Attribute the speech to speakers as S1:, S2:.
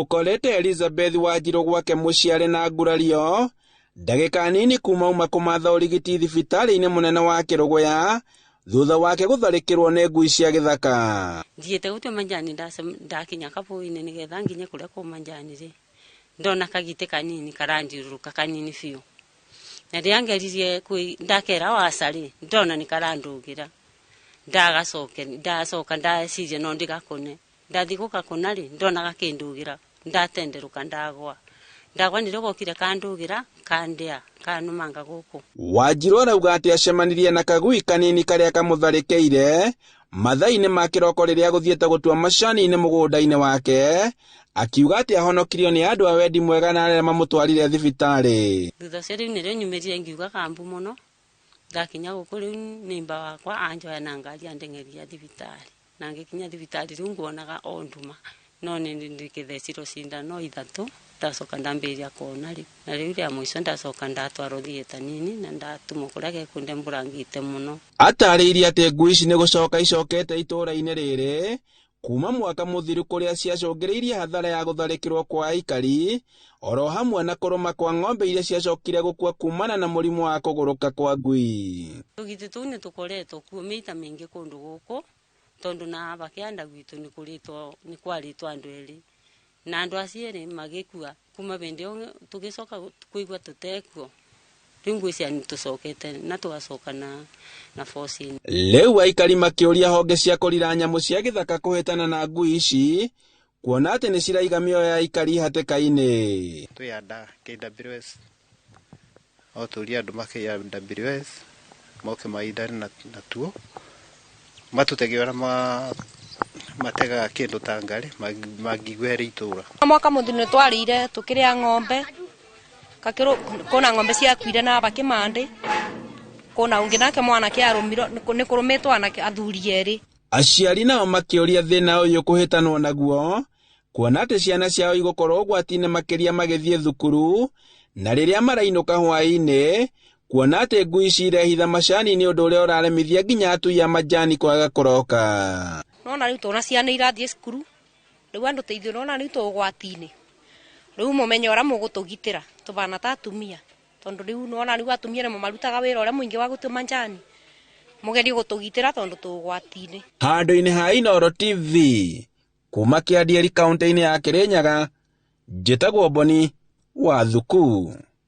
S1: Ũkorete Elizabeth Wanjiru gwake mũciĩ arĩ na ngurario ndagĩka nini kuma auma kũmatha ũrigiti thibitarĩ-inĩ mũnene wa Kĩrũgũya thutha wake gũtharĩkĩrwo nĩ ngui cia gĩthaka.
S2: Thiĩte gũtua manjani ndakinya kabũĩ-inĩ nĩgetha nginye kũrĩa kwa manjani rĩ, ndona kagitĩ kanini karanthiũrũrũka kanini biũ. Na rĩrĩa ngeririe ndakera waca rĩ, ndona nĩ karandũgĩra. Ndacoka ndeciria no ndĩgakũne. Ndathiĩ gũgakũna rĩ, ndona gakĩndũgĩra, ndatenderũka ndagwa. Ndagwa nĩrĩo gokire kandũgĩra, kandĩa, kanũmanga gũkũ.
S1: Wanjiru arauga atĩ acemanirie na kagui kanini karĩa kamũtharĩkĩire mathaa-inĩ ma kĩroko rĩrĩa agũthiĩte gũtua macani-inĩ mũgũnda-inĩ wake, akiuga atĩ ahonokirio nĩ andũ a wendi mwega na arĩa mamũtwarire thibitarĩ.
S2: Thutha ũcio rĩu nĩrĩo nyumĩrire ngiugaga mbu mũno, ndakinya gũkũ rĩu nĩmba wakwa anjoya na ngari andeng'eria thibitarĩ. Na ngĩkinya thibitarĩ rĩu nguonaga o nduma, no nĩ ndĩkĩthecirwo cindano ithatũ, ndacoka ndambĩrĩria kuona rĩu. Na rĩu rĩa mũico ndacoka ndatwarwo theatre nini na ndatumwo kũrĩa gekũndembũrangĩte mũno.
S1: Atarĩirie atĩ ngui ici nĩ gũcoka icokete itũũra-inĩ rĩrĩ kuma mwaka mũthiru kũrĩa ciacũngĩrĩirie hathara ya gũtharĩkĩrwo kwa aikari oro hamwe na kũrũma kwa ng'ombe iria ciacokire gũkua kumana na mũrimũ wa kũgũrũka kwa ngui.
S2: Tũgitĩ tũu nĩ tũkoretwo kuo mĩita mĩingĩ kũndũ gũkũ tondũ na aba kĩanda gwitũ nĩ kwarĩtwo andũ erĩ na andũ acio erĩ magĩkua kuma hĩndĩ ĩyo tũgĩcoka kũigua tũtekuo. Rĩu ngwĩciria nĩ tũcokete na tũgacoka na force.
S1: Rĩu aikari makĩũria honge cia kũrira nyamũ cia gĩthaka kũhĩtana na ngui ici kuona atĩ nĩ ciraiga mĩoyo ya aikari hatĩka-inĩ.
S3: Twĩ KWS o tũrie andũ ma KWS moke maindane natuo matũtege ũrĩa mategaga kĩndũ ta ngarĩ mangĩigua itũra.
S4: Mwaka mũthiru nĩ twarĩire tũkĩrĩa ng'ombe kakĩrũ kũna ng'ombe ciakuire na aba kĩmandĩ kũna ũngĩ nake mwanake arũmirwo nĩ kũrũmĩtwo anake athuri erĩ.
S1: Aciari nao makĩũria thĩna ũyũ kũhĩtanwo naguo kuona atĩ ciana ciao igũkorwo ũgwati-inĩ makĩria magĩthiĩ thukuru na rĩrĩa marainũka hwaĩ-inĩ kuona atĩ ngui ici irehitha macani nĩ ũndũ ũrĩa ũraremithia nginya atui a majani kwaga kũroka.
S4: Nona rĩu tũna ciana irathiĩ cukuru rĩu andũ ta ithuĩ nona rĩu tũ ũgwati-inĩ rĩu mũmenye ũrĩa mũgũtũgitĩra tũbana ta atumia tondũ rĩu nona rĩu atumia nĩmo marutaga wĩra ũrĩa mũingĩ wa gũtua majani mũgerie gũtũgitĩra tondũ tũ ũgwati-inĩ.
S1: Handũ-inĩ ha Inooro TV kuma Kĩandieri kaũntĩ-inĩ ya Kĩrĩnyaga, njĩtagwo Boni wa Thuku.